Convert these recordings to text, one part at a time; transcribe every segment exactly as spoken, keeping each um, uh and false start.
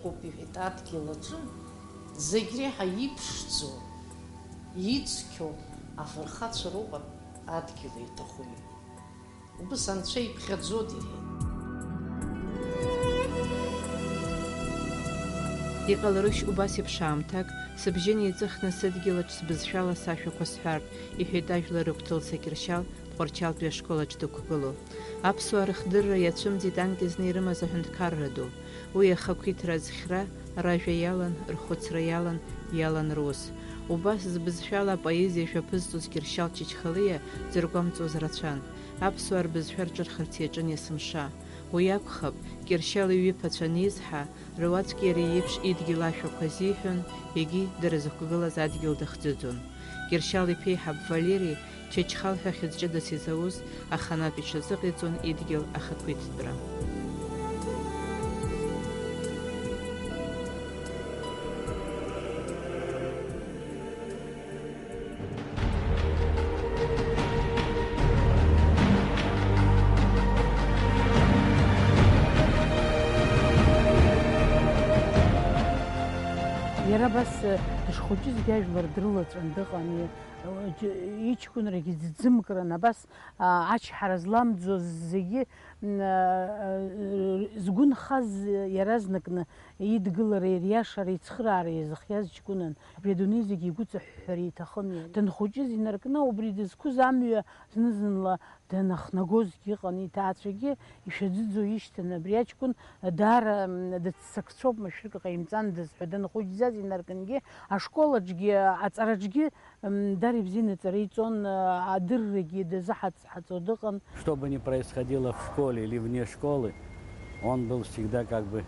Иҳәеит, адгьыл аҿы зегь реиҳа иԥшӡоу, ицқьоу афырхацәа роуп адгьыл иаҭаху, иҳәеит. Убыс анцәа иԥхьаӡоит, иҳәеит. Иҟаларышь убас еиԥш аамҭак, сыбжьы неиҵыхны сыдгьылаҿ сбызшәала сашәақәа сҳәартә, иҳәеит ажәлар рыгәҭылса Кьыршьал Тҟәарчалтәи ашкол аҿы дықәгылоу. Аԥсуаа рыхдырра иацәымӡит анкьа зны ирымаз аҳәынҭқарра ду. Уи ахақәиҭра азхьра, ражәа иалан, рхәыцра иалан, иалан рус. Убас збызшәала апоезиа жәа ԥызҵоз Кьыршьал Чачхалиа дзыргәамҵуаз рацәан. Аԥсуаа рбызшәа рҿырхырц иаҿын есымша. Уи акәхап, Кьыршьал иҩыԥацәа анизҳа, руаӡәк иара иеиԥш идгьыл ашәақәа азиҳәон, егьи дара зықәгылаз адгьыл дахӡыӡон. Кьыршьал иԥеиҳаб Валери Чачхал ҳәа хьыӡ ҷыдас изауз аханатә иҽазыҟаиҵон идгьыл ахақәиҭтәра. Иара абас, э, дышхәыҷызгьы ажәлар дрылаҵәан дыҟами, э, џь-, иҷкәынрагьы дӡымкран, абас, а, ачҳара зламӡоз зегьы, м, а, а, згәы нхаз иаразнакны идгылара, ириашара, ицхыраара иазыхиаз ҷкәынан. Абри адунеи зегьы игәыҵыҳәҳәар иҭахын иара. Данхәыҷыз инаркны, убри дызқәыз амҩа зны-зынла данахнагозгьы ыҟан, иҭаацәагьы ишәаӡыӡо ишьҭан, абри аҷкәын даара, м, дыццакцәоуп, машәырк ҟаимҵандаз ҳәа данхәыҷӡаз инаркынгьы, ашкол аҿгьы, аҵараҿгьы, м, даара ибзианы аҵара иҵон, а, адыррагьы дазыҳаҵ-, ҳаҵо дыҟан. Что бы ни происходило в школе или вне школы, он был всегда как бы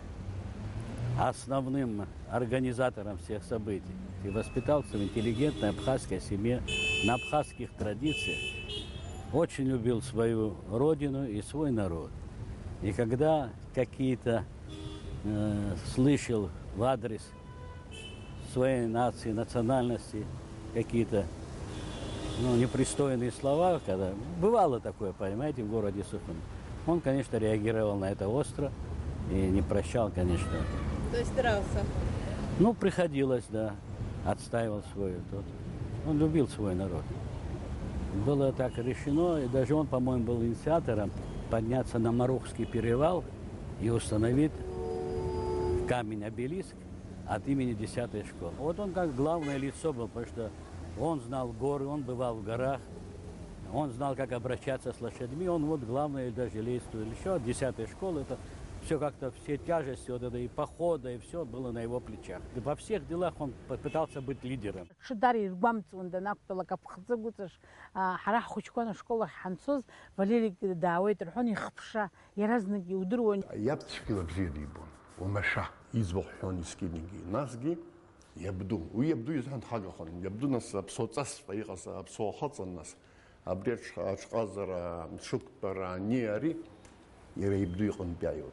основным организатором всех событий. И воспитался в интеллигентной абхазской семье, на абхазских традициях. Очень любил свою родину и свой народ. И когда какие-то, э, слышал в адрес своей нации, национальности какие-то, ну, непристойные слова, когда бывало такое, понимаете, в городе Сухуме. Он, конечно, реагировал на это остро и не прощал, конечно. То есть дрался? Ну, приходилось, да. Отстаивал свой тот. Он любил свой народ. Было так решено, и даже он, по-моему, был инициатором подняться на Марухский перевал и установить камень-обелиск от имени десятой школы. Вот он как главное лицо был, потому что он знал горы, он бывал в горах, он знал, как обращаться с лошадьми, он вот главное даже лействовал. Еще от десятой школы это все как-то, все тяжести, вот это и похода, и все было на его плечах. И во всех делах он попытался быть лидером. Ҽы даара иргәамҵуан данақәтәалак аԥхӡы гәыҵаш, а, ҳара ҳхәыҷқәа ашкол ахь ҳанцоз, Валерик даауеит рҳәон, ихԥша. Иаразнак иудыруан. Иаб цәгьала бзиа дибон, уамашәа, иӡбахә ҳәон искьынгьы. Насгьы иабду, уи иабду изыҳәан дхагахон. Иабду нас аԥсуа ҵасҵәҟьа иҟаз, аԥсуа хаҵан нас. Абри аҽ-, аҽҟазара, аҽықәтәара ани ари, иара ибду иҟынтә иааиуан.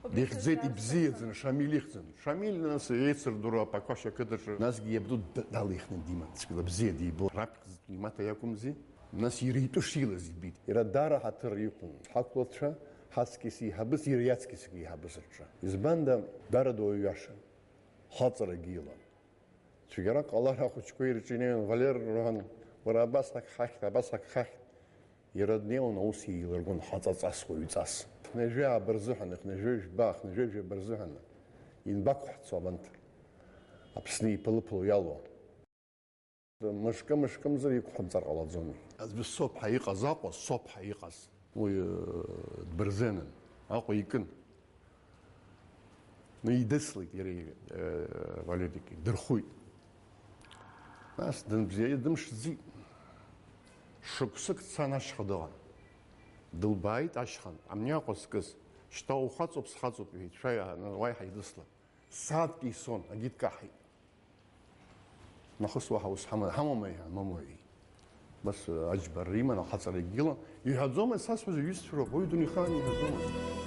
Убри дихьӡеит, сыззааит ибзиаӡаны, Шамиль ихьӡын. Шамиль нас еицырдыруа Аԥақәашь ақыҭаҿы, насгьы иабду д-, далихны диман, цәгьала бзиа дибон. Раԥхьа зтәу имаҭа иакәымзи. Нас иара итәы шилаз ибеит. Иара даара ҳаҭыр иқәын. Ҳақәлацәа, ҳаҵкьыс еиҳабыс, иара иаҵкьысгьы еиҳабыс рҿы. Избанда, даара дуаҩ иашан. Хаҵарагьы илан. Цәгьарак ҟалар ахәыҷқәа ирҿы инеиуан, Валер, рҳәан, уара абас ак ҳахьт, абас ак ҳахьт. Иара днеиуан, аус еилыргон, хаҵаҵас, уаҩҵас. Хнажәи ааба рзыҳәан, хнажәи жәба, хнажәи жәаба рзыҳәан инбақәҳцо абанҭ Аԥсны иԥылыԥыло иалоу. Мышкы-мышкымзар иқәҳамҵар ҟалаӡомеи? Аӡәы соуп ҳәа иҟаз Аҟәа, соуп ҳәа иҟаз. Уи, э, дбырзенын. Аҟәа икын. Ну, идыслеит иара, э, Валерик, дырхәит. Нас дынбзиа-, дымшӡеит. Шықәсык дцан ашьха дыҟан. Дылбааит ашьхантә, амни Аҟәа зкыз. Шьҭа ухаҵоуп, схаҵоуп, иҳәеит, шәаиа, уаиҳа идысла. Сааҭк иссон, агьы дкаҳаит. Нахыс уаҳа ус ҳама-, ҳамоума, иҳәа, мамои. Бас, аџьбарра иман, ахаҵарагьы илан. Иҳәаӡомызт, сасҳәаз иҩызцәа роуп, уаҩы дунеихаан иҳәаӡомызт.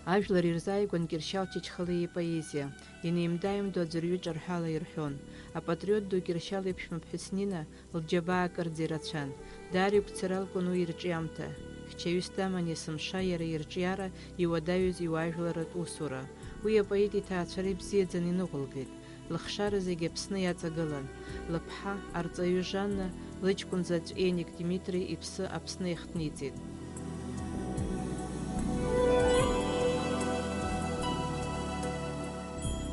Ажәлар ирзааигәан Кьыршьал Чачхалиа ипоезиа, инеимда-ааимдо аӡәырҩы ҿырҳәала ирҳәон. Апатриот ду Кьыршьал иԥшәмаԥҳәыс Нина лџьабаа акырӡа ирацәан. Даара игәцаралкуан уи ирҿиамҭа. Чаҩыс даман есымша иара ирҿиара, иуадаҩыз иуаажәларратә усура. Уи апоет иҭаацәара ибзиаӡаны иныҟәылгеит. Лыхшара зегьы Аԥсны иаҵагылан. Лыԥҳа, арҵаҩы Жанна, лыҷкәын заҵә Еник Димитри иԥсы Аԥсны иахҭниҵеит.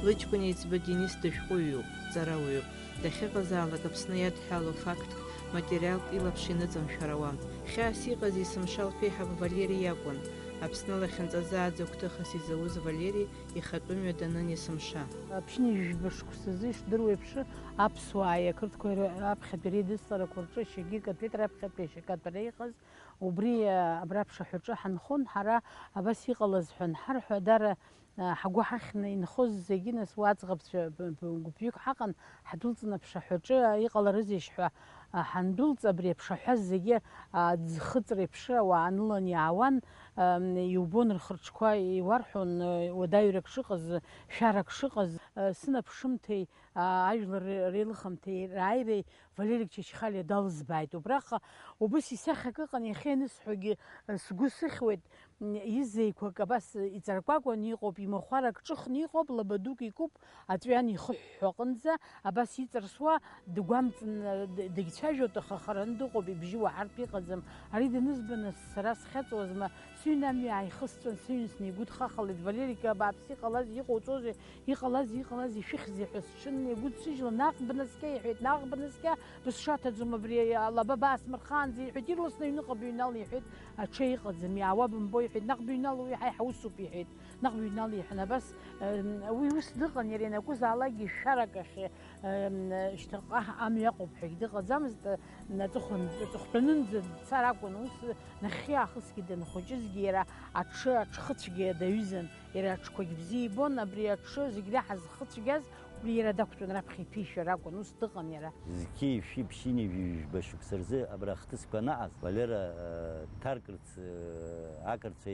Лыҷкәын еиҵбы Денис дышәҟәыҩҩуп, ҵарауаҩуп. Дахьыҟазаалак Аԥсны иадҳәалоу фактк, материалтә илаԥш иныҵамшәар ауам. Хьаас иҟаз есымша лԥеиҳаб Валери иакәын. Аԥсны лахьынҵазааӡа гәҭыхас изауз Валери ихатәы мҩа данын есымша. Аԥшьынҩажәижәба шықәсазы ишдыруеиԥш, аԥсуааи ақырҭқәеи р-, аԥхьатәи реидысларақәа рҿы ашьагьы каҭәеит, раԥхьатәи ашьакатәара иҟаз, убри, а, абра аԥшаҳәаҿы ҳанхон, ҳара абас иҟалаз ҳәа анҳарҳәа, дара, а, ҳгәы ҳахьны инхоз зегьы, нас уа аӡӷабцәа б-, б-, гәыԥҩык ҳаҟан, ҳдәылҵны аԥшаҳәаҿы иҟаларызеишь ҳәа, а, ҳандәылҵ, абри аԥшаҳәа зегьы, а, ӡхыҵреиԥш ауаа ныланы иаауан, ам, иубон рхырҿқәа, иуарҳәон, уадаҩрак шыҟаз, шәарак шыҟаз, а, сынаԥшымҭеи, а, ажәлар ре-, реилыхамҭеи рааиреи Валери Чачхалиа далызбааит. Убраҟа убыс исахьак ыҟан, иахьа ианысҳәогьы, а, сгәы сыхьуеит, м, изеиқәак абас иҵаркәакәаны иҟоуп, имахәарак ҿыхны иҟоуп, лаба дук икуп, аҵәҩан ихыҳәҳәо аҟынӡа, абас иҵарсуа, дгәамҵны д-, дагьцәажәоит, аха хараны дыҟоуп, ибжьы уаҳартә иҟаӡам. Ари данызба, нас, сара схьаҵуазма, сыҩны амҩа ааихысҵәан, сыҩны снеигәыдхахалеит, Валерика, абааԥс, иҟалаз, иҟоуҵозеи, иҟалаз, иҟалаз, ишәыхьзеи ҳәа сҽыннеигәыдсыжьлан, наҟ бнаскьа, иҳәеит, наҟ бнаскьа, бысшаҭаӡом абри алаба баасмырхаанӡа, иҳәеит, ирласны аҩныҟа быҩнал, иҳәеит, аҽа иҟаӡам, иаауа бымбо, иҳәеит, наҟ быҩнал, уи ҳа иҳаусуп, иҳәеит. Наҟ быҩнал иҳәан, абас, м, уи ус дыҟан, иара ианакәызаалакгьы шәарак ахь, м, шьҭахьҟа амҩа аҟоуп ҳәагьы дыҟаӡамызт, м, аҵыхәан-, аҵыхәтәанынӡа дцар акәын, ус нахьхьи аахысгьы данхәыҷызгьы иара аҽы, аҽхыцәгьа даҩызан, иара аҽқәагь бзиа ибон, абри аҽы зегь реиҳа зхыцәгьаз, убри иара дақәтәан раԥхьа иҭишәар акәын, ус дыҟан иара. Зқьи шәи ԥшьынҩажәи жәба шықәса рзы абра ахҭысқәа анаҟаз, Валера, э, дҭаркырц, э, ақырҭцәа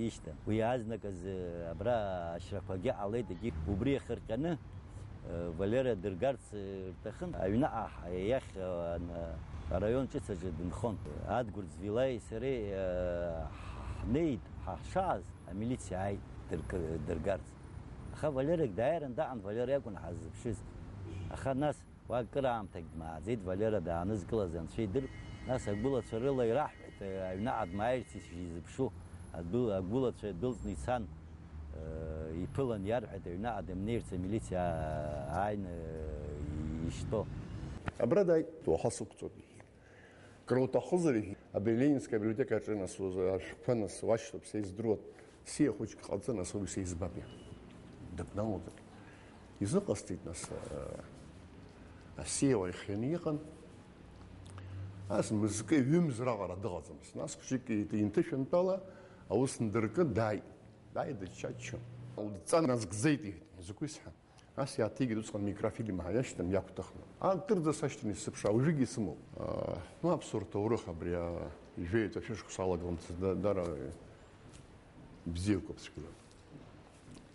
ишьҭан. Уи азныказы абра ашьрақәагьы ҟалеит, егьи убри иахырҟьаны, э, Валера дыргарц, э, рҭахын. Аҩныҟа ҳа-, иахь, э, ан-, араион ҿыц аҿы дынхон. Адгәыр Ӡвилаи сареи, э, ҳ-, ҳнеит, ҳа ҳшааз, амилициа ааит дырк-, дыргарц. Аха Валерагь дааиран даҟан, Валера иакәын ҳаззыԥшыз. Аха нас уа акыраамҭагь дмааӡеит, Валера даанызкылаз анцәа идыр, нас агәылацәа рыла ираҳҳәеит, аҩнаҟа дмааирц ишизыԥшу, адәы-, агәылацәа дәылҵны ицан, э, иԥылан иарҳәеит, аҩнаҟа дымнеирц амилициа ааины, э, ишьҭоу. Абра дааит, уаха сықәҵоит, иҳәеит. Круҭахозар, иҳәеит, абри Ленинская абиблиотека аҿы нас уз-, ашәҟәқәа нас уашьҭоуп, са издыруа, сиа хәыҷк ҟалҵа, нас уаҩ сеизбап, иҳәеит. Дыбналоит. Изыҟасҵеит, нас, а, асиа уа ихианы иҟан. Ас мызкы ҩымз раҟара дыҟаӡамызт. Нас хәыҷык инҭышәынтәала аус ндыркын, дааит. Дааит, дычча-ччо. Лҵа назгӡеит, иҳәеит, закәи сҳәан. Ас иааҭигеит усҟан микрофильм ҳәа иашьҭан, иақәҭыхны. Акырӡа сашьҭан исзыԥшаа, уажәыгь исымоуп. Аа, ну, аԥсуа рҭоурых абри, аа, ижәеитәи ашәышықәса алагалан д-, дара, э, бзиақәа ԥсшәала.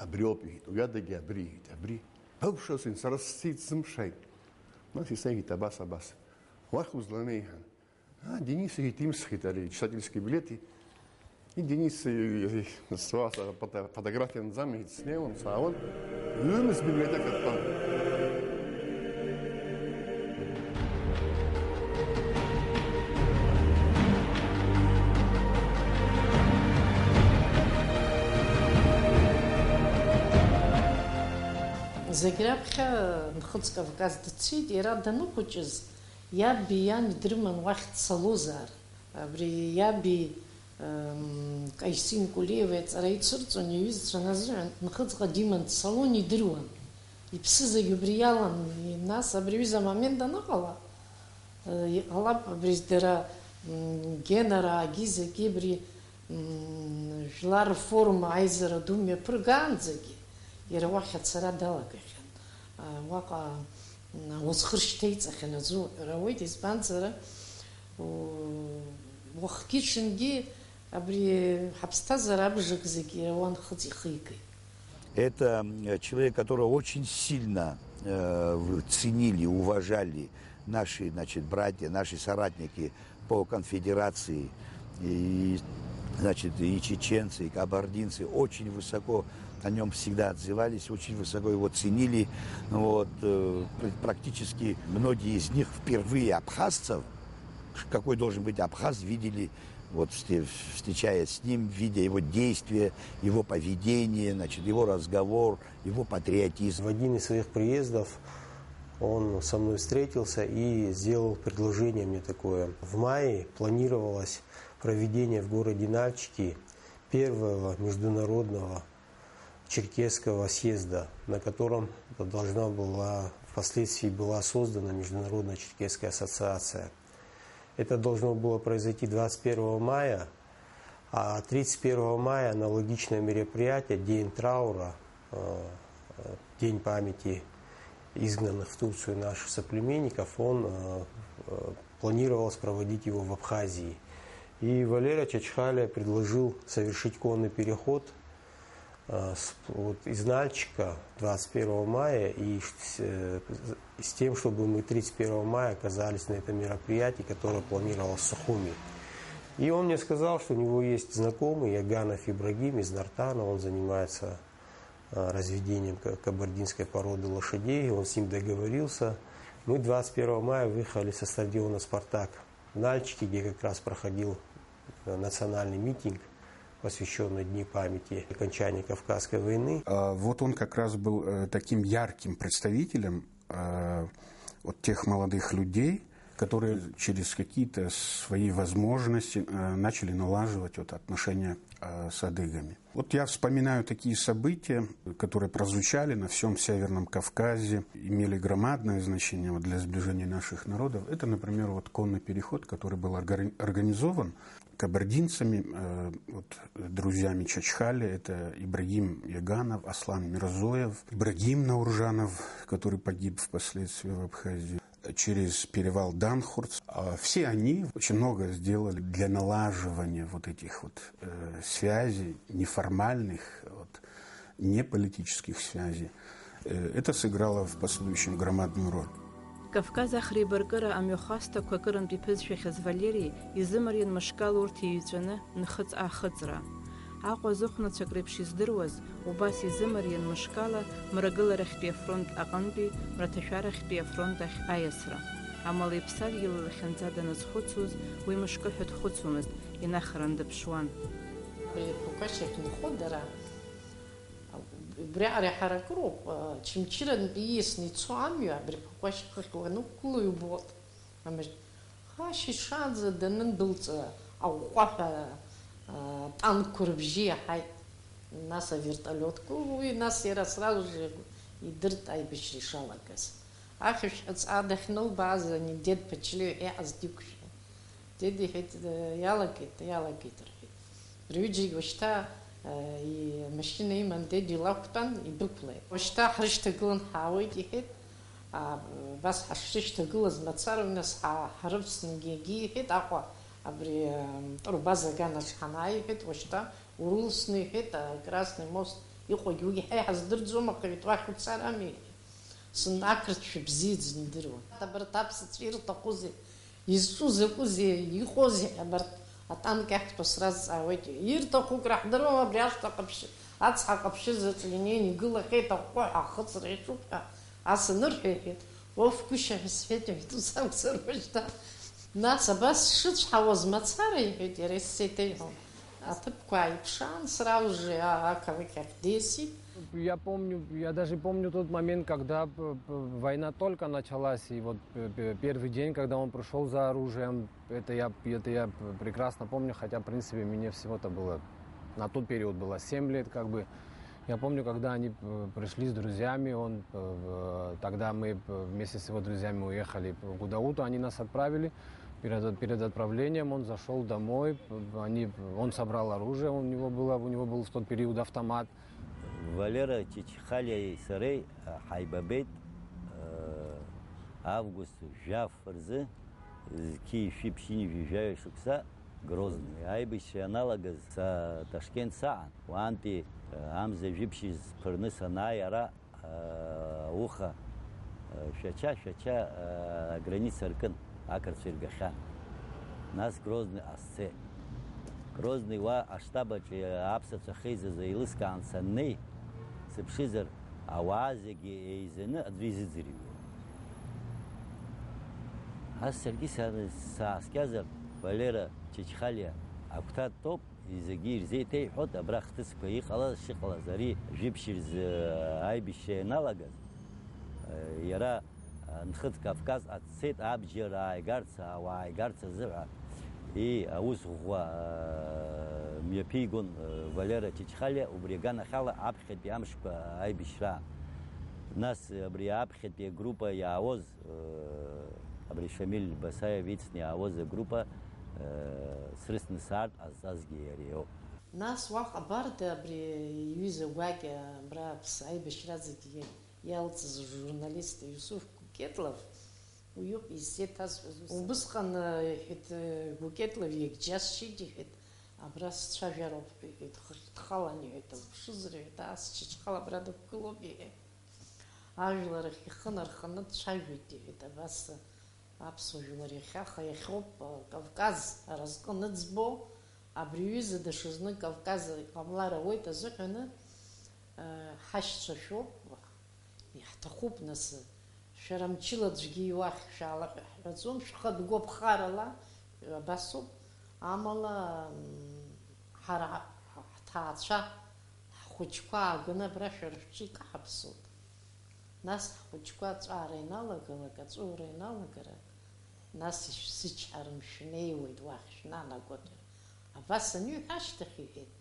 Абриоуп, иҳәеит, уиадагьы абри, иҳәеит, абри. Бабша син, сара сцеит, сзымшеит. Нас исеиҳәеит, абас, абас. Уахь узланеи ҳәа. А, Денис, иҳәеит, имсхит ари ачитательский билети. И Денис, э, э, сара фото-, фотографиа анӡамеи, снеиуан, саауан. Ҩымз библиотека дтәан. Зегь раԥхьа Нхыҵ Кавказ дцеит, иара даныхәыҷыз, иаби иани дрыман уахь дцалозаарын. Абри иаби, м, Каисин Кулиева иаҵара ицырҵон, иҩызцәа назыҳәан, Нхыҵҟа диман дцалон, идыруан. Иԥсы зегь убри иалан, нас абри аҩыза амомент аныҟала, э, иҟалап абри дара, м, Генараагьы зегьы абри, м, Жәлар рфорум аизара ду мҩаԥыргаанӡагьы иара уахь ацара далагахьан. А, уаҟа, м, ауасхыр шьҭеиҵахьан аӡы уҳәара ауеит, избанзар, у-, уахгьы-ҽынгьы абри ҳаԥсҭазаара абжак зегьы иара уа Нхыҵ ихигеит. Это, э, человек, которого очень сильно, э, в-, ценили, уважали наши, значит, братья, наши соратники по конфедерации. И, значит, и чеченцы, и кабардинцы очень высоко о нем всегда отзывались, очень высоко его ценили. Вот, э, пр- практически многие из них впервые абхазцев, какой должен быть абхаз, видели, вот, всте- встречаясь с ним, видя его действия, его поведение, значит, его разговор, его патриотизм. В один из своих приездов он со мной встретился и сделал предложение мне такое. В мае планировалось проведение в городе Нальчике первого международного черкесского съезда, на котором должна была, впоследствии была создана Международная черкесская ассоциация. Это должно было произойти двадцать первого мая, а тридцать первого мая аналогичное мероприятие, День траура, э, День памяти изгнанных в Турцию наших соплеменников, он э, э, планировалось проводить его в Абхазии. И Валера Чачхалия предложил совершить конный переход э, с- вот, из Нальчика двадцать первого мая и с, э, с тем, чтобы мы тридцать первого мая оказались на этом мероприятии, которое планировалось в Сухуми. И он мне сказал, что у него есть знакомый Яганов Ибрагим из Нартана, он занимается э, разведением ка- кабардинской породы лошадей, он с ним договорился. Мы двадцать первого мая выехали со стадиона «Спартак» в Нальчике, где как раз проходил э, национальный митинг, посвященный Дню памяти окончания Кавказской войны. А вот он как раз был э, таким ярким представителем э, вот тех молодых людей, которые через какие-то свои возможности э, начали налаживать вот отношения э, с адыгами. Вот я вспоминаю такие события, которые прозвучали на всем Северном Кавказе, имели громадное значение вот для сближения наших народов. Это, например, вот конный переход, который был органи- организован кабардинцами, э, вот, друзьями Чачхали, это Ибрагим Яганов, Аслан Мирзоев, Ибрагим Науржанов, который погиб впоследствии в Абхазии, через перевал Данхурц. А все они очень много сделали для налаживания вот этих вот э, связей, неформальных, вот, неполитических связей. Э, Это сыграло в последующем громадную роль. Кавказ ахреибаркыра амҩахәасҭақәа акырынтә иԥызшәахьаз Валери изымариан мышкала урҭ иҩҵәаны нхыҵ-аахыҵра. Аҟәа зыхәнацәак реиԥш издыруаз, убас изымариан мышкала мрагыларахьтәи афронт аҟынтәи мраҭашәарахьтәи афронт ахь аиасра. Амала иԥсадгьыл лахьынҵа даназхәыцуаз уи мышкы ҳәа дхәыцуамызт, инахаран дыԥшуан. Абри Ԥақәашь иахьынхо дара, убриаҟара иҳаракыроуп, Чымчырантәи ииасны ицо амҩа абри Ԥақәашь хыхь уанықәгыло иубоит. Амышә хашьа ишаанӡа данындәылҵ, аҟәҟәаҳәа атанкқәа рыбжьы иаҳаит. Нас авертолиотқәа, уи нас иара сразу же идырт аибашьра ишалагаз. Ахьышә ҳәаҵаа дахьнылбааз ани дед Ԥачлеи ҳәа иҟаз диқәшәеит. Дед иҳәеит, иалагеит, иалагеит рҳәеит. Рҩыџьагь уашьҭа амашьына иман дед илақәтәан идәықәлеит. Уашьҭа ҳрышьҭагылан ҳаауеит иҳәеит. Абас ҳашрышьҭагылаз мацара, уи нас ҳа- ҳрывсынгьы егьи иҳәеит, Аҟәа абри Турбаза аганаҿ ҳанааи иҳәеит, уашьҭа урылсны иҳәеит, Красный мост иҟоугьы уигьы ҳа иҳаздырӡом, аха иҳәеит, уахь уцарами иҳәеит. Сынтәа ақырҭшәа бзиаӡаны идыруан. Абарҭ аԥсацәа ирҭахузеи, изҿу закәызеи, иҟоузеи ҳәа абарҭ атанк иахьтәу сразҵаауеит. Ирҭаху краҳдыруам, абри ашҭа ҟаԥшь, ацҳа ҟаԥшьы заҵә инеины игылахьеит, аҟәҟәаҳәа ахыҵра иаҿуп ҳәа ас анырҳәа иҳәеит, уа фгәышьа ҳәа сҳәеит, иҳәеит, ус акәзар уажәшьҭа. Нас абас сшыцәҳауаз мацара, иҳәеит иара, исеиҭеиҳәон. Аҭыԥқәа ааиԥшаан, сразу же а- ақалақь ахь деисит. Я помню, я даже помню тот момент, когда п- п- война только началась, и вот п- п- первый день, когда он пришел за оружием, это я, это я п- прекрасно помню, хотя, в принципе, мне всего-то было, на тот период было семь лет, как бы. Я помню, когда они п- пришли с друзьями, он, п- в- тогда мы п- вместе с его друзьями уехали п- в Гудауту, они нас отправили. Перед, перед отправлением он зашел домой, п- они, он собрал оружие, у него было, у него был в тот период автомат. Валера Чачхалиаи сареи ҳаибабеит август жәаф рзы, зқьи шәи ԥшьынҩажәи жәаҩа шықәса, Грозный. Аибашьра ианалагаз са Ташкент саан, уантәи амза жәиԥшь зԥырны санааи ара, ауха Шәача, Шәача аграница ркын, ақырҭцәа иргахьан. Нас Грозныҟа сцеит. Грозный уа аштаб аҿы аԥсацәа ахьеизаз еилыскаан саннеи, сыԥшызар, ауаа зегьы еизаны аӡәы изыӡырҩуан. Ас саргьы са-, сааскьазар, Валера Чачхалиа агәҭа дтәоуп, зегьы ирзеиҭеиҳәоит, абра ахҭысқәа иҟалаз шыҟалаз, ари жәибжь рзы аибашьра ианалагаз, иара Нхыҵ Кавказ ацеит абџьар ааигарц, ауаа ааигарц азыҳәа. И, аус ӷәӷәа, э, мҩаԥигон, э, Валера Чачхалиа, убри аганахьала аԥхьатәи амшқәа аибашьраан. Нас абри аԥхьатәи агруппа иаауаз, э, абри Шамиль Басаев ицны иаауаз агруппа, э, срыцны саартә ҟазҵазгьы иара иоуп. Нас уаҟа абарда абри иҩыза гәакьа абра аԥс-, аибашьра зегьы иалҵыз ажурналист Иусуф Гәкедлов, уиоуп исзеиҭасҳәаз ус. Убысҟан, иҳәеит, Гәкедлов иагьџьасшьеит, иҳәеит, абра сцәажәароуп, иҳәеит, хыхь дхалан, иҳәеит, сыԥшызар, иҳәеит, ас Чачхалиа абра дықәгылоуп, иҳәеит. Ажәлар ахь ихы нарханы дцәажәоит, иҳәеит, абас аԥсуа жәлар иахьа, аха иахьоуп, Кавказ аразҟы аныӡбо, абри аҩыза даҽазны Кавказ иҟамлар ауеит азыҳәаны, ҳашьцәа шәоуп, иаҳҭахуп, нас, шәара мчыла аӡәгьы иуахь шәаала ҳәа ҳҳәаӡом, шәхатә гәаԥхарала абасоуп, амала, м, ҳара ҳ-, ҳ-, ҳҭаацәа, ҳхәыҷқәа ааганы абра шәара шәҿы икаҳаԥсоуп. Нас ҳхәыҷқәа аҵәаара иналагалак, аҵәыуара иналагара, нас ишәзычҳарым, шәнеиуеит уахь, шәнанагоит ҳәа. Абас аниҳәа ашьҭахь иҳәеит,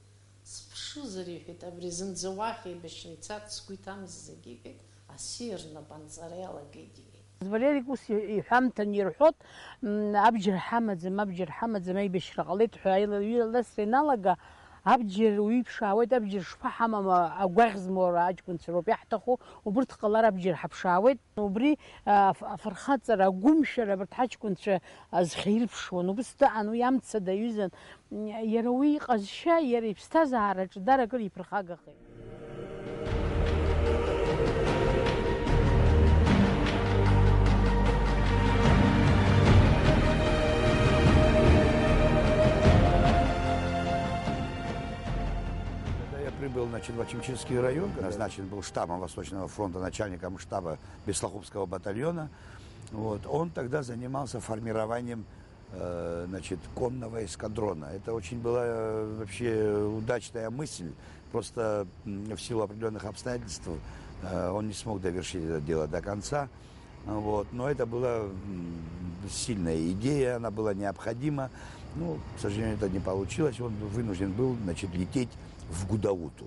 сыԥшызар, иҳәеит, абри зынӡа уахь еибашьра ицарц сгәы иҭамыз зегьы, иҳәеит, асиа рнапы анҵара иалагеит, иҳәеит. Валерик ус иҳәамҭан ирҳәот, м, абџьар ҳамаӡам, абџьар ҳамаӡам, аибашьра ҟалеит ҳәа аилаҩ-, аиласра иналага, абџьар уиԥшаауеит, абџьар шԥаҳамам, агәаӷь змоу аҷкәынцәа роуп иаҳҭаху, убырҭ ҟалар абџьар ҳаԥшаауеит. Убри, а, аф-, афырхаҵара, агәымшәара абарҭ ҳаҷкәынцәа азхьа ирԥшуан. Убыс дыҟан, уи амца даҩызан. Иара уи иҟазшьа, иара иԥсҭазаараҿы дара акыр иԥырхагахеит. Когда я прибыл, значит, в Ачимчирский район, назначен был штабом Восточного фронта начальником штаба Беслахубского батальона. Вот. Он тогда занимался формированием, э, значит, конного эскадрона. Это очень была, э, вообще удачная мысль. Просто, м, в силу определённых обстоятельств, э, он не смог довершить это дело до конца. Вот. Но это была, м, сильная идея, она была необходима. Ну, к сожалению, это не получилось. Он вынужден был, значит, лететь в Гудауту.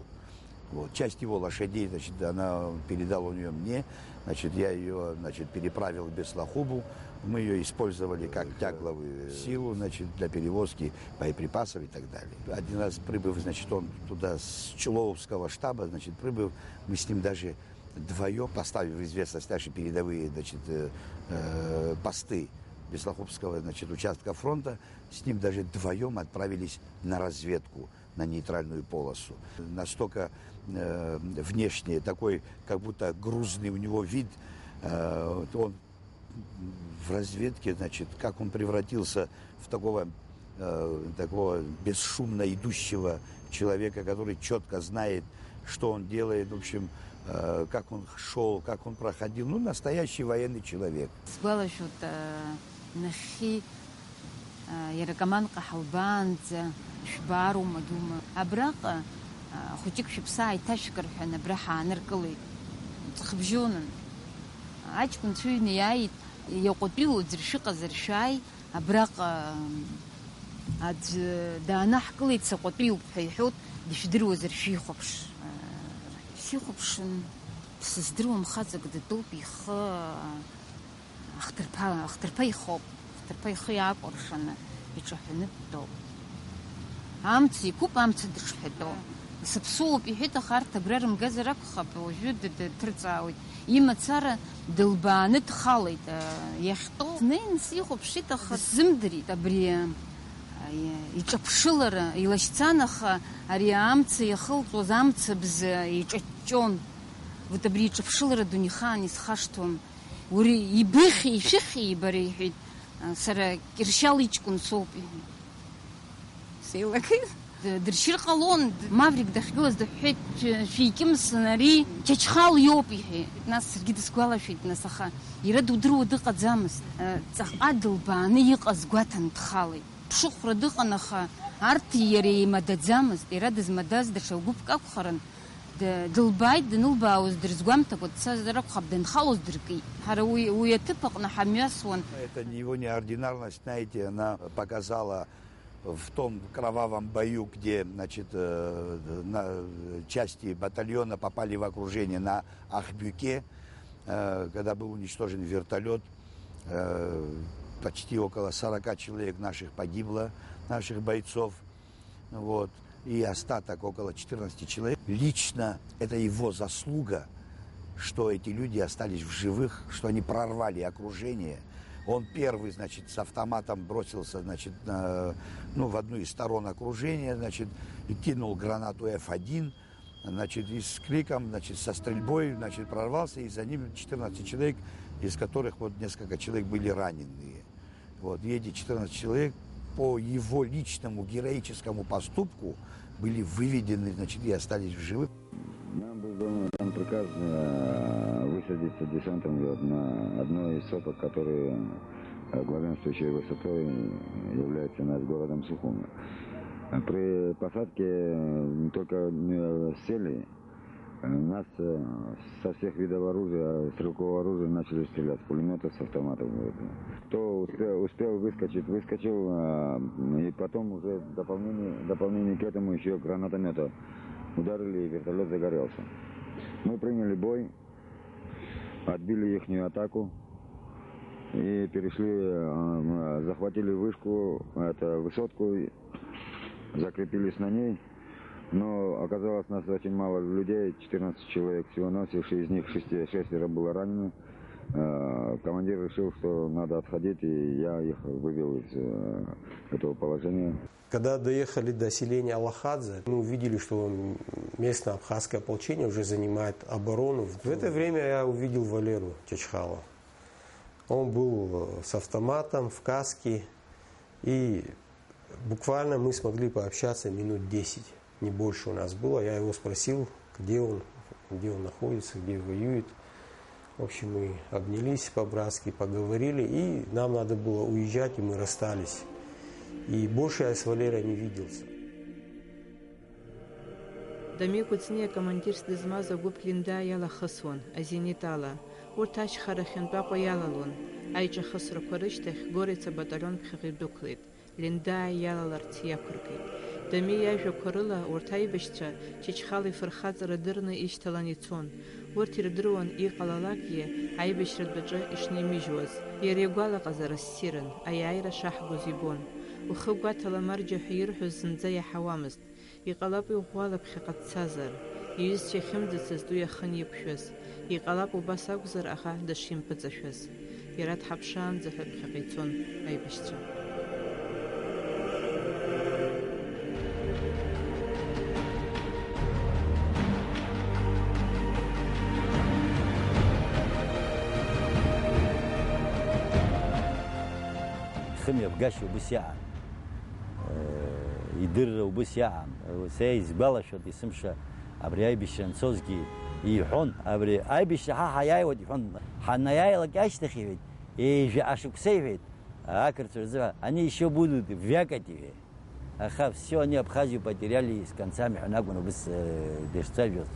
Вот. Часть его лошадей, значит, она передал он её мне, значит, я её, значит, переправил в Беслахубу. Мы её использовали как тягловую силу, значит, для перевозки боеприпасов и так далее. Один раз прибыв, значит, он туда с Чулоовского штаба, значит, прибыв, мы с ним даже вдвоём, поставив в известность наши передовые, значит, э, э, посты Беслахубского, значит, участка фронта, с ним даже вдвоём отправились на разведку на нейтральную полосу. Настолько, э, внешне такой, как будто грузный у него вид, э, вот он в разведке, значит, как он превратился в такого, э, такого бесшумно идущего человека, который чётко знает, что он делает, в общем, э, как он шёл, как он проходил. Ну, настоящий военный человек. Сгәалашәоит, э, нахьхьи, э, иара Каманҟа ҳалбаанӡа шәбаароума, дума. Абраҟа, э, хәыҷык шәыԥсы ааиҭашәкыр ҳәа абра ҳааныркылеит. Ҵхыбжьонын. Аҷкәынцәа ҩны иааит, иаҟәатәиу аӡәыр шәыҟазар шәааи, абраҟа аӡә даанаҳкылеит, саҟәатәиуп ҳәа иҳәоит, дышәдыруазар шәихәаԥш. Сихәаԥшын, сыздыруам, хаҵак дтәоуп, ихы ахҭырԥа, ахҭырԥа ихоуп, ахҭырԥа ихы иаакәыршаны иҿаҳәаны дтәоуп. Амца иқәуп, амца дыҽҳәатәоуп. Сыԥсуоуп, иҳәеит, аха арҭ агәра рымгазар акәхап, уажәы д-, д-, дҭырҵаауеит. Имацара дылбааны дхалеит, а, иахьтәоу. Снеин сихәаԥшит, аха сзымдырит. Абри, а, и-, иҿаԥшылара илашьцан, аха ари амца иахылҵуаз амцабз иҿаҷҷон. Вот абри иҿаԥшылара дунеихаан исхашҭуам. Уара ибыхьи, ишәыхьи, бара, иҳәеит, а, сара Кьыршьал иҷкәын соуп, иҳәеит. Еилагеит. Д-, дыршьыр ҟалон, д-, Маврик дахьгылаз дыҳәҳәеит, шәи-, шәикьымсын, ари Чачхал иоуп, иҳәеит. Нас саргьы дысгәалашәеит, нас, аха иара дудыруа дыҟаӡамызт. Ҵаҟа дылбааны иҟаз гәаҭан дхалеит. Ԥшыхәра дыҟан, аха арҭи иареи еимадаӡамызт. Иара дызмадаз даҽа гәыԥк акәхарын. Д-, дылбааит, данылбаауаз дырзгәамҭакәа дцазар акәхап, данхалоз дыркит. Ҳара уи, уи аҭыԥ аҟны ҳамҩасуан. Это не его неординарность, знаете, она показала в том кровавом бою, где, значит, э, на, части батальона попали в окружение на Ахбюке, э, когда был уничтожен вертолет, э, почти около сорока человек наших погибло, наших бойцов. Вот. И остаток, около четырнадцати человек. Лично это его заслуга, что эти люди остались в живых, что они прорвали окружение. Он первый, значит, с автоматом бросился, значит, на, ну, в одну из сторон окружения, значит, и кинул гранату Ф один, значит, и с криком, значит, со стрельбой, значит, прорвался, и за ним четырнадцать человек, из которых вот несколько человек были раненые. Вот, и эти четырнадцать человек по его личному героическому поступку были выведены, значит, и остались в живых. Нам был дан, дан приказ, э, высадиться десантом вот на одной из сопок, которые, э, главенствующей высотой является над городом Сухуми. При посадке, э, только, э, сели, Нас, э, со всех видов оружия, стрелкового оружия начали стрелять, с пулемёта, с автоматов. Вот. Кто успел, успел выскочить, выскочил, а, и потом уже в дополнение, в дополнение к этому ещё гранатомёта ударили, и вертолёт загорелся. Мы приняли бой, отбили ихнюю атаку и перешли, э, захватили вышку, это, высотку, закрепились на ней. Но оказалось нас очень мало людей, четырнадцать человек всего-навсего, из них шести-, шестеро было ранено. Э, командир решил, что надо отходить, и я их вывел из, э, этого положения. Когда доехали до селения Алахадзе, мы увидели, что местное абхазское ополчение уже занимает оборону. В это время я увидел Валеру Чачхала. Он был, э, с автоматом, в каске, и буквально мы смогли пообщаться минут десять, не больше у нас было. Я его спросил, где он, где он находится, где воюет. В общем, мы обнялись по-братски, поговорили, и нам надо было уезжать, и мы расстались. И больше я с Валерой не виделся. Дамеи Кәыҵниа командирс дызмаз агәыԥ Линда иалахысуан, азенит ала. Урҭ ашьхарахьынтә Аҟәа иалалон. Аиҿахысрақәа рышьҭахь Гореца баталион ԥхьаҟа идәықәлеит. Линда иалаларц иақәыркит. Дамеи иажәақәа рыла, урҭ аибашьцәа Чачхала ифырхаҵара дырны ишьҭалан ицон. Урҭ ирдыруан иҟалалакгьы аибашьратә аҿы ишнимыжьуаз. Иара игәалаҟазара ссирын, аиааира шаҳгоз ибон. Ухы гәаҭала марџьа ҳәа ирҳәоз зынӡа иаҳауамызт. Иҟалап иӷәӷәала ԥхьаҟа дцазар, иҩызцәа иахьымӡацызт уи ахы аниқәшәаз, иҟалап убас акәзар аӷа дышимпыҵашәаз. Иара дҳаԥшаанӡа ҳәа ԥхьаҟа ицон аибашьцәа. Хымҩаԥгашьа убыс иаан. Идырра убыс иаан. Сара исгәалашәоит, есымша абри аибашьра анцозгьы иҳәон, абри аибашьра ҳа ҳаиааиуеит иҳәон. Ҳанаиааилак ашьҭахь иҳәеит, ҩажәа ашықәса иҳәеит, ақырҭцәа рзыҳәа, они ещё будут вякать иҳәеит. Аха все, они Абхазию потеряли с концами ҳәа акәын убыс, э, дышцәажәоз.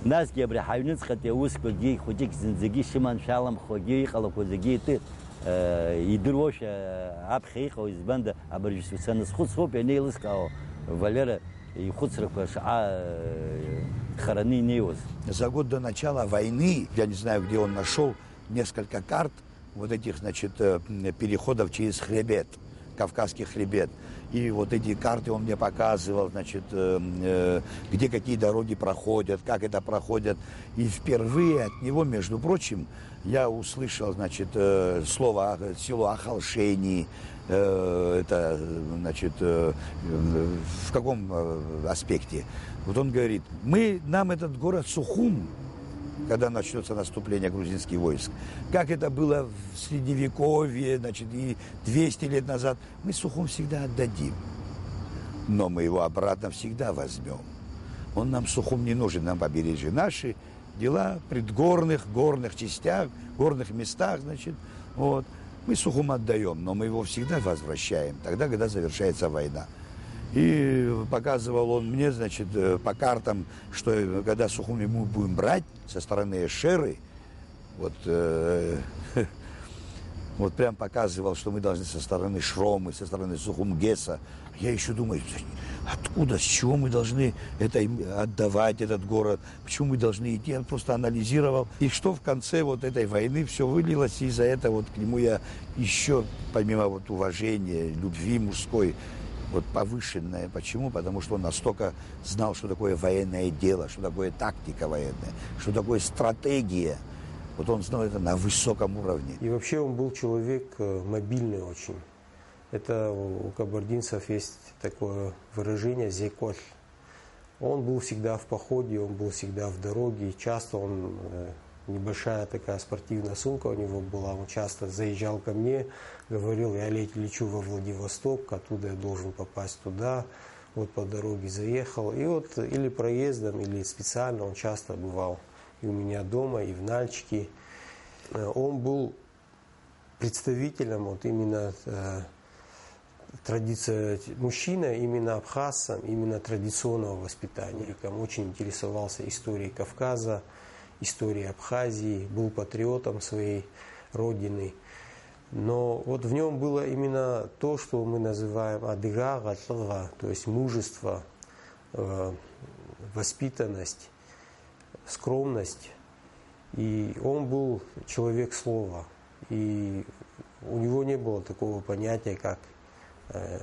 Насгьы абри ҳаҩныҵҟатәи аусқәагьы хәыҷык зынӡагьы шыманшәаламхогьы иҟалақәо зегьы итәы Э, идыруашәа аԥхьа иҟоу, избанда, абыржә саназхәыцуоуп ианеилыскаауа Валера ихәыцрақәа шаҟа, э, хараны инеиуаз. За год до начала войны, я не знаю, где он нашёл несколько карт вот этих, значит, э, м, переходов через хребет, Кавказский хребет. И вот эти карты он мне показывал, значит, э, м, э, где какие дороги проходят, как это проходят. И впервые от него, между прочим, Я услышал, значит, э, слово, а, село Ахалшени, э, это, значит, э, в каком, э, аспекте? Вот он говорит, мы, нам этот город Сухум, когда начнётся наступление грузинских войск, как это было в Средневековье, значит, и двести лет назад, мы Сухум всегда отдадим. Но мы его обратно всегда возьмем. Он нам, Сухум, не нужен, нам побережье. Наши дела в предгорных, горных частях, горных местах, значит, вот. Мы Сухум отдаем, но мы его всегда возвращаем, тогда, когда завершается война. И показывал он мне, значит, э, по картам, что, э, когда Сухум мы будем брать со стороны Эшеры, вот, э, вот прям показывал, что мы должны со стороны Шромы, со стороны Сухумгеса. Я еще думаю, откуда, с чего мы должны это им отдавать, этот город, почему мы должны идти. Я просто анализировал. И что в конце вот этой войны все вылилось, и за это вот к нему я еще, помимо вот уважения, любви мужской, вот повышенное. Почему? Потому что он настолько знал, что такое военное дело, что такое тактика военная, что такое стратегия. Вот он знал это на высоком уровне. И вообще он был человек э, мобильный очень. Это у кабардинцев есть такое выражение «зеколь». Он был всегда в походе, он был всегда в дороге. Часто он, э, небольшая такая спортивная сумка у него была, он часто заезжал ко мне, говорил: «Я лечу во Владивосток, оттуда я должен попасть туда». Вот по дороге заехал. И вот или проездом, или специально он часто бывал и у меня дома, и в Нальчике. Э, он был представителем вот именно э, традиция, мужчина именно абхазцем, именно традиционного воспитания. Он очень интересовался историей Кавказа, историей Абхазии, был патриотом своей родины. Но вот в нем было именно то, что мы называем адыгага, тлга, то есть мужество, э, воспитанность, скромность. И он был человек слова. И у него не было такого понятия, как э,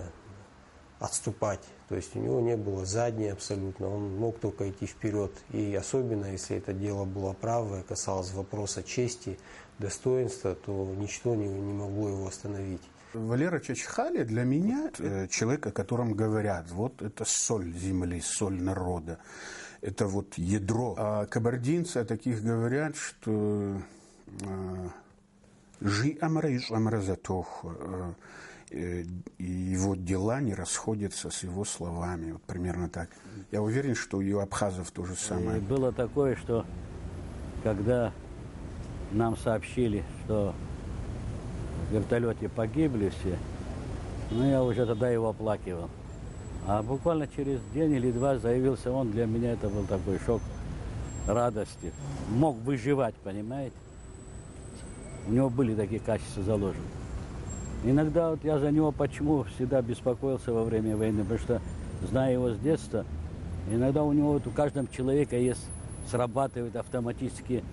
отступать. То есть у него не было задней абсолютно, он мог только идти вперед. И особенно, если это дело было правое, касалось вопроса чести, достоинства, то ничто не, не могло его остановить. Валера Чачхали для меня э, человек, о котором говорят, вот это соль земли, соль народа, это вот ядро. А кабардинцы о таких говорят, что э, жиӏэмрэ ищӏэмрэ зэтохуэ, э, э, его дела не расходятся с его словами. Вот примерно так. Я уверен, что и у абхазов то же самое. И было такое, что когда нам сообщили, что в вертолете погибли все, ну, я уже тогда его оплакивал. А буквально через день или два заявился он. Для меня это был такой шок радости. Мог выживать, понимаете? У него были такие качества заложены. Иногда вот я за него почему всегда беспокоился во время войны, потому что, зная его с детства, иногда у него вот у каждого человека есть, срабатывает автоматически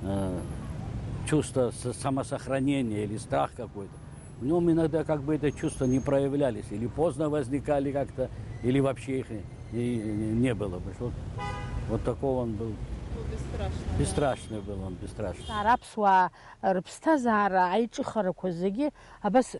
э, чувство самосохранения или страх какой-то. В нем иногда как бы это чувство не проявлялись, или поздно возникали как-то, или вообще их и не было. Вот, вот такого он был. Ну, бесстрашный. Бесстрашный был он, бесстрашный. Аԥсуаа рыԥсҭазаара аиҿыхарақәа зегьы абас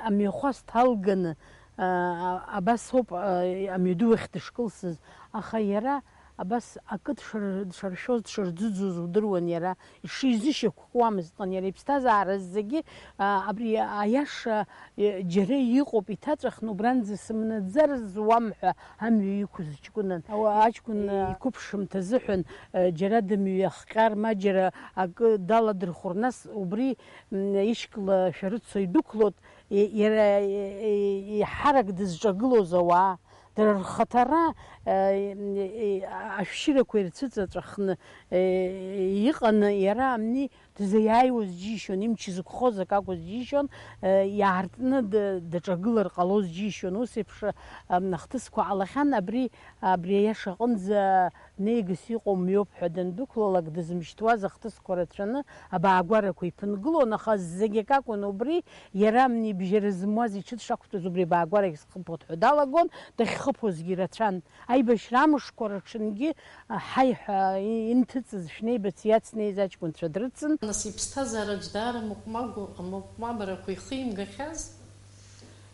амҩахәасҭа алганы абас ауп амҩаду ахь дышкылсыз, аха иара абас акы дшаршәоз, дшарӡыӡоз удыруан иара, ишизышьақәкуамызт ҟан иара иԥсҭазаара зегьы, абри аиаша џьара иҟоуп, иҭаҵәахны убранӡа сымнаӡар зуам ҳәа амҩа иқәыз ҷкәынан. Аҷкәын иқәыԥшымҭа азыҳәан џьара дымҩахҟьар, ма џьара акы даладырхәыр, нас убри ишькла шәарыцо идәықәлот, иара иҳарак дызҿагылоз ауаа. Дара рхаҭара ашәшьырақәа ирцәыҵаҵәахны иҟаны, иара амни дызиааиуаз џьишьон, имч зықәхоз акы акәыз џьишьон, иаартны даҿагылар ҟалоз џьишьон. Ус еиԥш ахҭысқәа ҟалахьан. Абри, абри аиаша аҟынӡа неигас иҟоу мҩоуп ҳәа дандәықәлалак, дызмышьҭуаз ахҭысқәа рацәаны абаагәарақәа иԥынгылон, аха зегь акакәын убри, иара амни бжьара зымуаз иҽы дшақәтәаз убри абаагәарагь схыԥоит ҳәа далагон, дахьхыԥозгьы ирацәан. Аибашьра амышқәа рыҽынгьы ҳаи ҳәа инҭыҵыз шәнеибац иацнеиз аҷкәынцәа дрыцын. Нас иԥсҭазаараҿ даара мыҟәмагәа, амыҟәмабарақәа ихимгахьаз,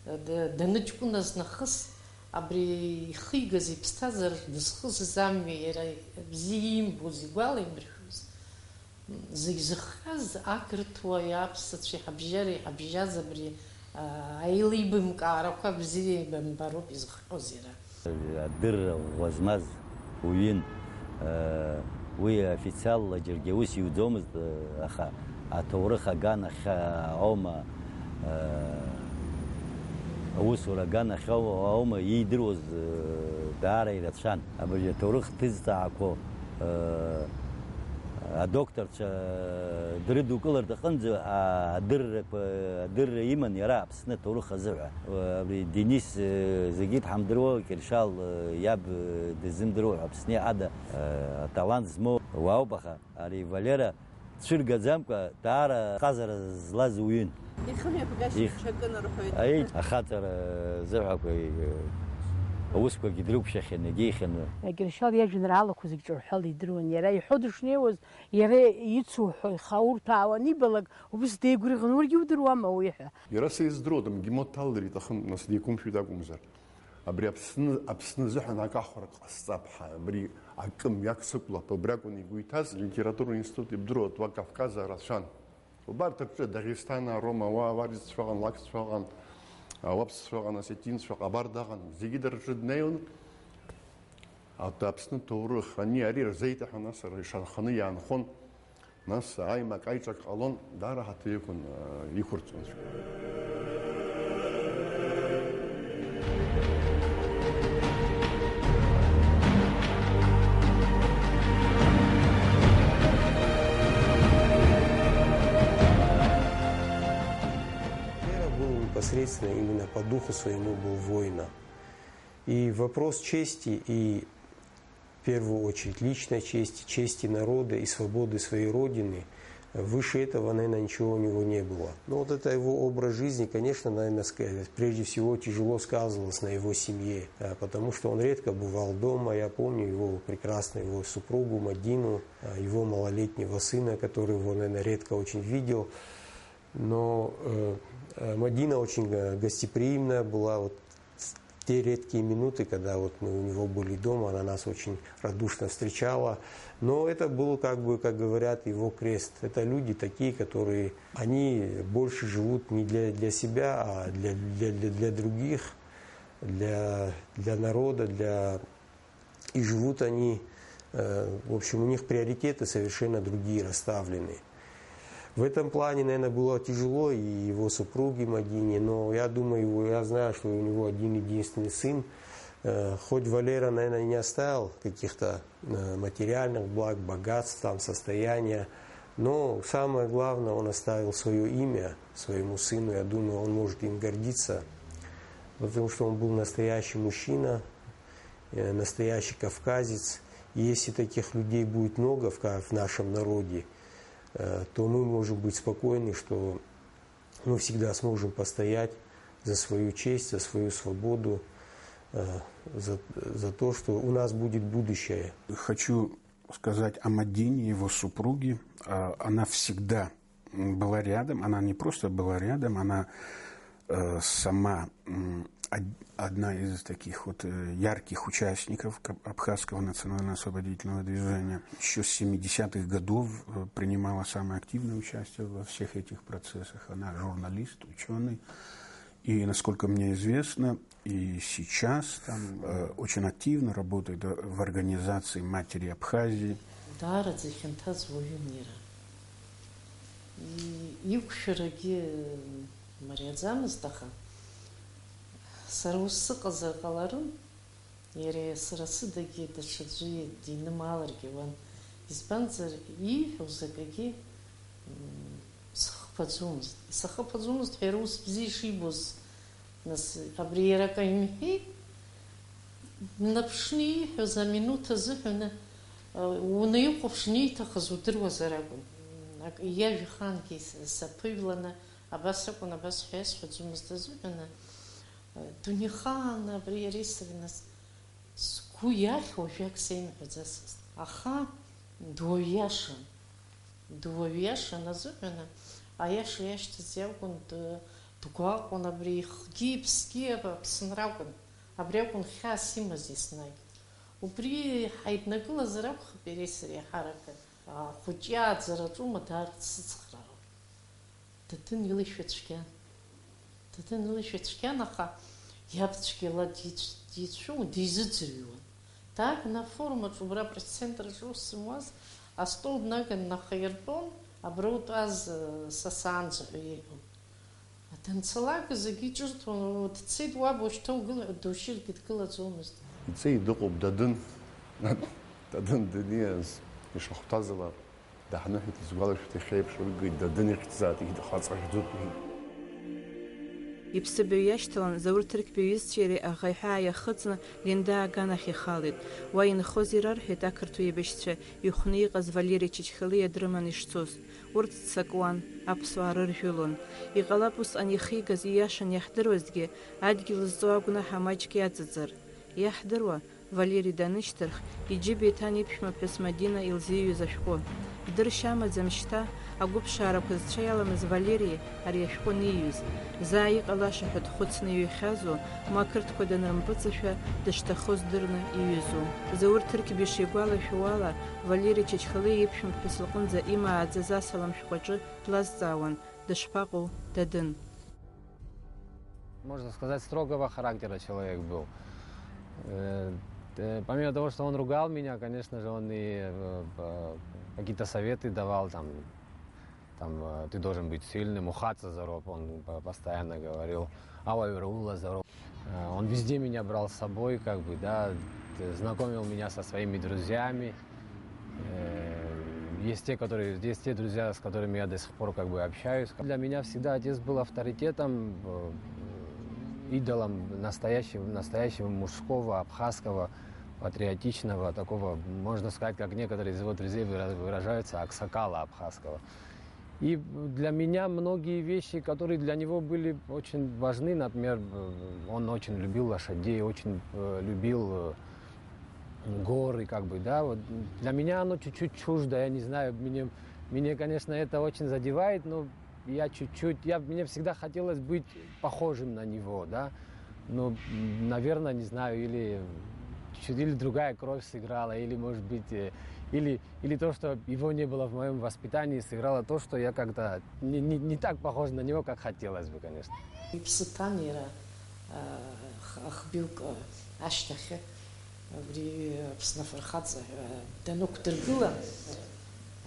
даныҷкәыназ нахыс, абри ихигаз иԥсҭазаараҿ дызхысыз амҩа иара бзиа иимбоз, игәалаимыршәоз, зегь зыхҟьаз ақырҭуа, аԥсацәеи ҳабжьареи ҳабжьаз абри Аилибамкаарақәа бзиа еибамбароуп изыхҟьоз иара. Адырра ӷәӷәа змаз уҩын. Уи официалла џьаргьы аус иуӡомызт, аха аҭоурых аганахь аума, аусура аганахь аума иидыруаз даара ирацәан. Абыржә аҭоурых ҭызҵаақәоу адокторцәа дрыдукылартә аҟынӡа адыррақәа, адырра иман иара Аԥсны аҭоурых азыҳәа. Абри Денис, зегьы дҳамдыруа, Кьыршьал иаб дыззымдыруа ҳәа Аԥсны иаҳада аталант змоу уаауп, аха ари Валера цәыргаӡамкәа даара ҟазара злаз уҩын. Ихымҩаԥгашьа Их- ҽакын рҳәоит. Аиеи, ахаҵара зыҳәақәа, аусқәагьы дрықәшәахьан, егьихьан. Кьыршьал иажәеинраалақәа зегь ҿырҳәала идыруан. Иара иҳәо дышнеиуаз, иара ицуҳәо ихаурҭәаауан, ибалак убыс деигәырӷьон, уаргьы удыруама уи ҳәа. Иара сара издыруада, МГИМО дҭалар иҭахын, нас деиқәымшәеит акәымзар. Абри Аԥсны, Аԥсны азыҳәан акы ахәрак ҟасҵап ҳәа, абри акы мҩак сықәлап, убри акәын игәы иҭаз, алитературатә институт ибдыруа Уа Кавказаа рацәан. Убарҭ рҿы Дагестан, Арома, уа авариццәа ыҟан, лакццәа ыҟан, ауаԥсцәа ыҟан, осетинцәа, ҟабарда ыҟан, зегьы дара рҿы днеиуан. Ат-, Аԥсны ҭоурых, ани ари рзеиҭаҳәа, нас ара ишанханы иаанхон. Нас аимак-аиҿак ҟалон, даара ҳаҭыр иқәын, иқәырҵон. Валера был непосредственно именно по духу своему был воином. И вопрос чести и в первую очередь личной чести, чести народа и свободы своей родины, выше этого, наверное, ничего у него не было. Но вот это его образ жизни, конечно, наверное, ск-, прежде всего тяжело сказывалось на его семье, а, потому что он редко бывал дома. Я помню его прекрасно, его супругу Мадину, а, его малолетнего сына, которого он, наверное, редко очень видел. Но, э, э, Мадина очень, э, гостеприимная была. Вот в те редкие минуты, когда вот мы у него были дома, она нас очень радушно встречала. Но это был, как бы, как говорят, его крест. Это люди такие, которые, они больше живут не для, для себя, а для, для, для, для других, для, для народа, для И живут они, э, в общем, у них приоритеты совершенно другие расставлены. В этом плане, наверное, было тяжело и его супруге Мадине, но я думаю, его, я знаю, что у него один единственный сын. Э, хоть Валера, наверное, и не оставил каких-то, э, материальных благ, богатств, там, состояния, но самое главное, он оставил свое имя своему сыну. Я думаю, он может им гордиться, потому что он был настоящий мужчина, э, настоящий кавказец. И если таких людей будет много в ка-, в нашем народе, э, то мы можем быть спокойны, что мы всегда сможем постоять за свою честь, за свою свободу, э, за, за то, что у нас будет будущее. Хочу сказать о Мадине, его супруге. А, она всегда была рядом, она не просто была рядом, она, э, сама, м, од-, одна из таких вот, э, ярких участников каб-, абхазского национально-освободительного движения. Ещё с семидесятых годов, э, принимала самое активное участие во всех этих процессах. Она журналист, учёный. И, насколько мне известно, и сейчас там, э, очень активно работает, э, в организации «Матери Абхазии». Даараӡа ихьанҭаз уаҩын иара. И-, иқәшәарагьы мариаӡамызт, аха сара ус сыҟазар ҟаларын, иара сара сыдагьы даҽаӡәы динымааларгьы ауан. Избанзар, ииҳәоз акгьы, м, схыԥаӡомызт. Исахыԥаӡомызт ҳәа иара ус бзиа ишибоз. Нас, абри иара акы имҳәеит, днаԥшны ииҳәоз аминуҭ азыҳәаны, унаихәаԥшны ииҭахыз удыруазар акәын. Ак-, иажәа ахаангьы с-, саԥыҩланы, абас акәын, абас ҳәа иасҳәаӡомызт азыҳәаны, дунеихааны абри иареи сареи нас сгәы иахьуа жәак сеимҳәаӡацызт. Аха дуаҩ иашан. Дуаҩ иашан азыҳәаны, аиаша иашьҭаз иакәын, д-, дгәаҟуан, абри ихгьы иԥсгьы Аԥсынра акәын, абри акәын хьаас имаз еснагь. Убри ҳаиднакылазар акәхап иареи сареи ҳаракы, ахәыҷы иааӡараҿы ума даар дсыцхраароуп. Дадын илишәа цәгьан. Дадын лышәа цәгьан, аха иаб цәгьала дицәшәон, дизыӡырҩуан. Даагны афорумаҿ, убра апресс-центрраҿы ус зымуаз, астол днаган нахаиртәон, абра утәаз, э, са саанӡа ҳәа иҳәон. Данцалак зегьы иҿырҭуан, дцеит уаб, ушьҭа угыл ҳәа душьыргьы дгылаӡомызт. Иҵеи дыҟоуп, Дадын. Дадын даниаз, ишахәҭаз ала, даҳныҳәеит, исгәалашәоит, иахьа еиԥш урыгеит, Дадын ихьӡзааит, ихьӡ хаҵа хьӡуп, иҳәеит. Иԥсыбаҩ иашьҭалан, Заур Ҭырқьба иҩызцәеи иареи аӷа иҳәаа иахыҵны, Линда аганахь ихалеит. Уа инхоз ирарҳәеит ақырҭуа еибашьцәа, ихәны иҟаз Валери Чачхалиа дрыманы ишцоз. Урҭ ццакуан, аԥсуаа рыржәылон. Иҟалап усҟан ихигаз, ииашан иаҳдыруазҭгьы, адгьыл зҵоу агәнаҳа маҷк иаҵаҵар. Иаҳдыруа, Валери данышьҭырх, иџьыба иҭан иԥшәмаԥҳәыс Мадина илзиҩыз ашәҟәы. Дыршьа амаӡам шьҭа, агәыԥшаарақәа зцәа иаламыз Валери ари ашәҟәы аниҩыз. Заа иҟалаша ҳәа дхәыцны иҩхьазу, ма ақырҭқәа данрымпыҵашәа дышҭахоз дырны иҩызу. Заур Ҭырқьба ишигәалашәо ала, Валери Чачхалиа иԥшәмаԥҳәыс лҟынӡа имааӡаз асалам шәҟәаҿы длазҵаауан, дышԥаҟоу, Дадын? Можно сказать, строгого характера человек был. Э, э, помимо того, что он ругал меня, конечно же, он и, э, э, какие-то советы давал, там, там, э, «Ты должен быть сильным, ухаца за роб», он по-, постоянно говорил, «Ауаҩра ула за роб». Э, он везде меня брал с собой, как бы, да, т-, знакомил меня со своими друзьями. Э, есть те, которые, есть те друзья, с которыми я до сих пор как бы общаюсь. Для меня всегда отец был авторитетом, э, идолом настоящего, настоящего мужского, абхазского, патриотичного, такого, можно сказать, как некоторые из его друзей выра-, выражаются, аксакала абхазского. И для меня многие вещи, которые для него были очень важны, например, э, он очень любил лошадей, очень, э, любил, э, горы, как бы, да, вот для меня оно чуть-чуть чуждо, я не знаю, мне, мне, конечно, это очень задевает, но я чуть-чуть, я, мне всегда хотелось быть похожим на него, да, ну, м, наверное, не знаю, или чуть, или другая кровь сыграла, или, может быть, э, или, или то, что его не было в моём воспитании, сыграло то, что я как-то не, не, не так похож на него, как хотелось бы, конечно. Иԥсы ҭан иара, а, х-, ахбилк, а, ашьҭахь, абри Аԥсны афырхаҵа ҳәа данықәдыргыла,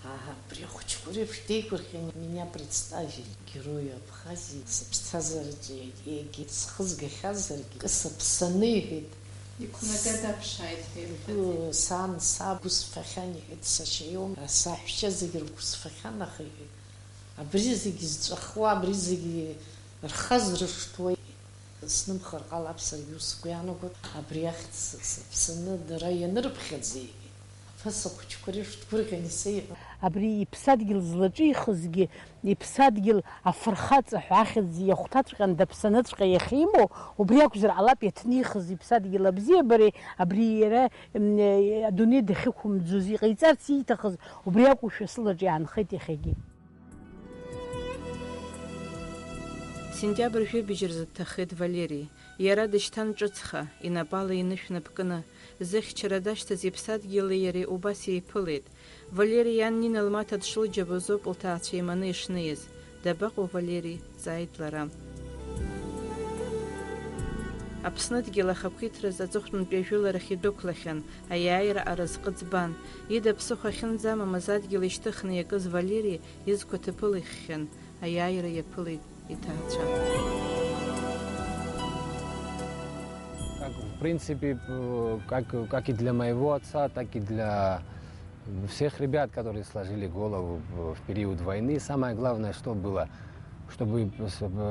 аа, абри ахәыҷқәа реиԥш деигәырӷьан, меня представили Герою Абхазии, сыԥсҭазаараҿы егьи схызгахьазаргьы, сыԥсаны, иҳәеит. Иқәнага даԥшааит ҳәа ирҳәаӡеит. Сан, саб, гәы сфахьан, иҳәеит, сашьа иоума, саҳәшьа зегьы ргәы сфахьан, аха, иҳәеит, абри зегьы зҵәахуа, абри зегьы рхазыршҭуа, снымхар ҟалап саргьы, ус сгәы иаанагоит, абри ахьӡ сыԥсаны дара ианырыԥхьаӡа, иҳәеит. Аԥаса хәыҷқәа реиԥш дгәырӷьан исеиҳәон. Абри иԥсадгьыл злаҿихызгьы, иԥсадгьыл афырхаҵа ҳәа ахьӡ иахәҭаҵәҟьан даԥсаныҵәҟьа иахьимоу, убри акәзар ҟалап иаҭнихыз иԥсадгьыл абзиабареи, абри иара, м, адунеи дахьықәымӡоз, иҟаиҵарц ииҭахыз, убри акәушәа сылаҿ иаанхеит иахьагьы. Сентиабр жәибжь рзы дҭахеит Валери. Иара дышьҭан ҿыцха, инапала инышә напкны. Зыхьчара дашьҭаз иԥсадгьыли иареи убас еиԥылеит. Валери иан Нина лмаҭа дшылџьабоз ауп лҭаацәа еиманы ишнеиз. Дабаҟоу Валери? Дҵааит лара. Аԥсныдгьыл ахақәиҭраз аҵыхәтәантәи ажәыларахь идәықәлахьан, аиааира аразҟы ӡбан. Ида ԥсыхәа ахьынӡамамыз адгьыл ишьҭыхны иакыз Валери изқәа ҭыԥыла иххьан, аиааира иаԥылеит иҭаацәа. Как, в принципе, э, как, как и для моего отца, так и для всех ребят, которые сложили голову в, в период войны, самое главное, что было, чтобы,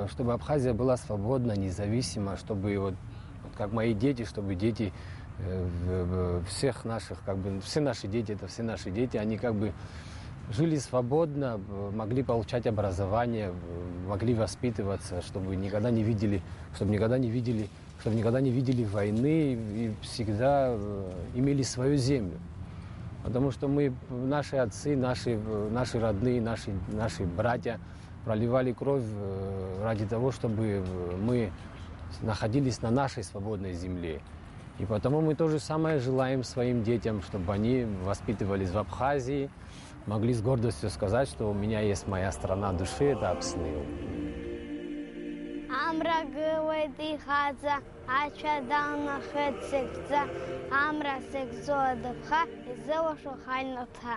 чтобы Абхазия была свободна, независима, чтобы вот, вот как мои дети, чтобы дети, э, в, в, всех наших, как бы, все наши дети, это все наши дети, они как бы жили свободно, э, могли получать образование, э, могли воспитываться, чтобы никогда не видели, чтобы никогда не видели, чтобы никогда не видели войны и всегда, э, имели свою землю. Потому что мы, наши отцы, наши, э, наши родные, наши, наши братья проливали кровь, э, ради того, чтобы, э, мы находились на нашей свободной земле. И потому мы то же самое желаем своим детям, чтобы они воспитывались в Абхазии, могли с гордостью сказать, что у меня есть моя страна души, это Апсны. Амра гылеит ихаҵа, ацәа далнахеит сыгӡа, амра сыгӡо адәахьы, изылашо хальнаҭа.